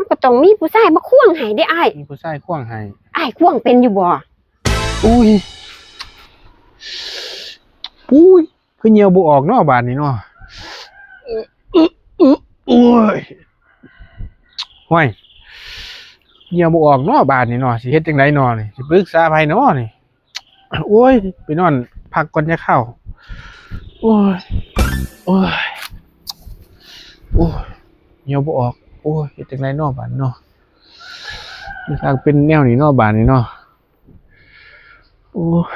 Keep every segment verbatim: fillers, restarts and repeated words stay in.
ก็ต้องมีผู้ชายมาควงให้เด้อ้าย มีผู้ชายควงให้ อ้ายควงเป็นอยู่บ่ อุ้ย อุ้ย คือเหี่ยวบ่ออกเนาะบาดนี้เนาะ อึ อึ อึ โอ้ย ห้วย เหี่ยวบ่ออกเนาะบาดนี้เนาะ สิเฮ็ดจั่งใดเนาะนี่ สิปรึกษาไผเนาะนี่ โอ้ย ไปนอนพักก่อนจะเข้า โอ้ย โอ้ย โอ้ย เหี่ยวบ่ออก โอ้ย เฮ็ดจั่งใดเนาะบาดเนาะ มันช่างเป็นแนวนี้เนาะบาดนี้เนาะ โอ้ย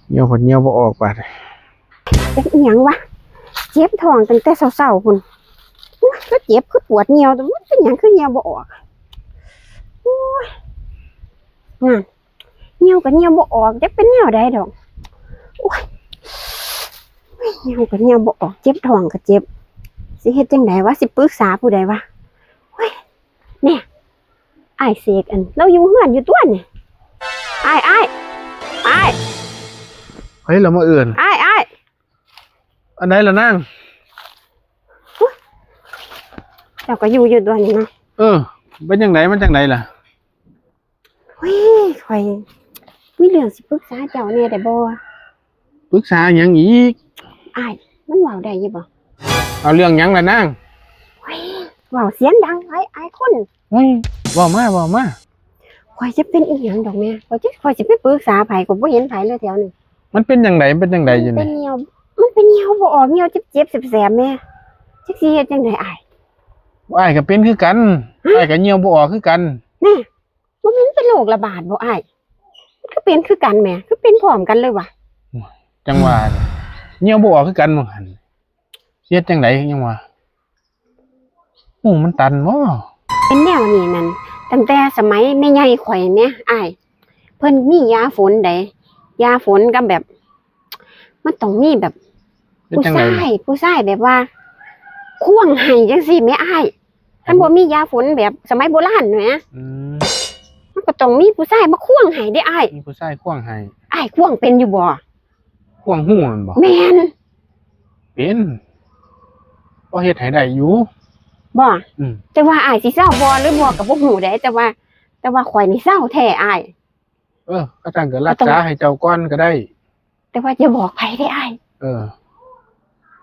เหี่ยวก็เหี่ยวบ่ออกบาด เป็นอิหยังวะ เจ็บท้องตั้งแต่เช้าๆ พุ้น โอ้ย คือเจ็บ คือปวดเหี่ยว แต่มันเป็นหยังคือเหี่ยวบ่ออก โอ้ย นั่น เหี่ยวก็เหี่ยวบ่ออก จักเป็นแนวใดดอก โอ้ย เหี่ยวก็เหี่ยวบ่ออก เจ็บท้องก็เจ็บ สิเฮ็ดจั่งใดวะ สิปรึกษาผู้ใดวะ โอ้ย เนี่ย อ้ายเสกอัน ลาวอยู่เฮือนอยู่ตั๊วนี่ อ้าย อ้าย อ้าย เฮ้ย เรามาเอิ้น อ้าย อ้าย อันใดล่ะนาง เจ้าก็อยู่อยู่ตั๊วนี่เนาะ เออ เป็นจั่งใด มันจั่งใดล่ะ เฮ้ย ข้อยมีเรื่องสิปรึกษาเจ้าแหน่ได้บ่ ปรึกษาหยังอีก อ้าย มันเว้าได้อยู่บ่ เอาเรื่องหยังล่ะนาง เฮ้ย เว้าเสียงดังหลาย อายคน เฮ้ย เว้ามา เว้ามา ข้อยจะเป็นอีหยังดอกแม่ ข้อยจะ ข้อยสิไปปรึกษาไผ ข้อยบ่เห็นไผเลยแถวนี้ มันเป็นจั่งใด มันเป็นจั่งใดอยู่นี่ มันเป็นเหี่ยว มันเป็นเหี่ยวบ่ออก เหี่ยวเจ็บๆ แสบๆ แม่ จักสิเฮ็ดจั่งใดอ้าย อ้ายก็เป็นคือกัน ฮะ อ้ายก็เหี่ยวบ่ออกคือกัน แน่ บ่แม่นเป็นโรคระบาดบ่อ้าย มันก็เป็นคือกันแหม คือเป็นพร้อมกันเลยวะ จั่งว่าเนี่ย เหี่ยวบ่ออกคือกันว่าหั่น เฮ็ดจั่งใดจั่งว่า หูมันตันบ่ เป็นแนวนี้นั่น ตั้งแต่สมัยแม่ใหญ่ข้อยแหมอ้าย เพิ่นมียาฝนใด ยาฝนกับแบบ มันต้องมีแบบ เป็นจั่งใด ผู้ชาย ผู้ชายแบบว่า ควงให้จั่งซี้แหมอ้าย คันบ่มียาฝนแบบสมัยโบราณแหม อืม มันก็ต้องมีผู้ชายมาควงให้เด้อ้าย มีผู้ชายควงให้ อ้ายควงเป็นอยู่บ่ ควงหูนั่นบ่ แม่น เป็น พอเฮ็ดให้ได้อยู่ บ่ อืม แต่ว่าอ้ายสิเซาบ่หรือบ่ก็บ่ฮู้เด้ แต่ว่า แต่ว่าข้อยนี่เซาแท้อ้าย เออ ก็ซั่นก็รักษาให้เจ้าก่อนก็ได้ แต่ว่าอย่าบอกไผเด้อ้าย เออ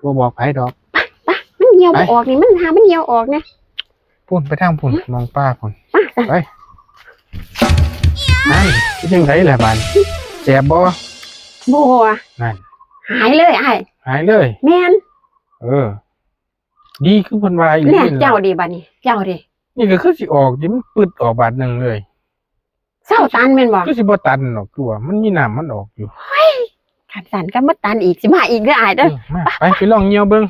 บ่บอกไผดอก ไป มันเหี่ยวบ่ออกนี่ มันหามันเหี่ยวออกเนี่ย พุ้นไปทางพุ้น หึ มองป่าพุ้น ไปซะ ไป นั่น เป็นจั่งใดล่ะบาดนี้ แสบบ่ บ่ นั่น หายเลยอ้าย หายเลย แม่น เออ ดีคือเพิ่นว่าอีหลี เนี่ย นั่นล่ะ เจ้าเด้บาดนี้ เจ้าเด้ นี่ก็คือสิออก สิมันปึดออกบาดหนึ่งเลย เซาตันแม่นบ่ คือสิบ่ตันดอก คือว่ามันมีน้ำมันออกอยู่ เฮ้ย คันซั่นก็มาตันอีก สิมาอีกเด้ออ้ายเด้อ เออ มา ไป ไปลองเหี่ยวเบิ่ง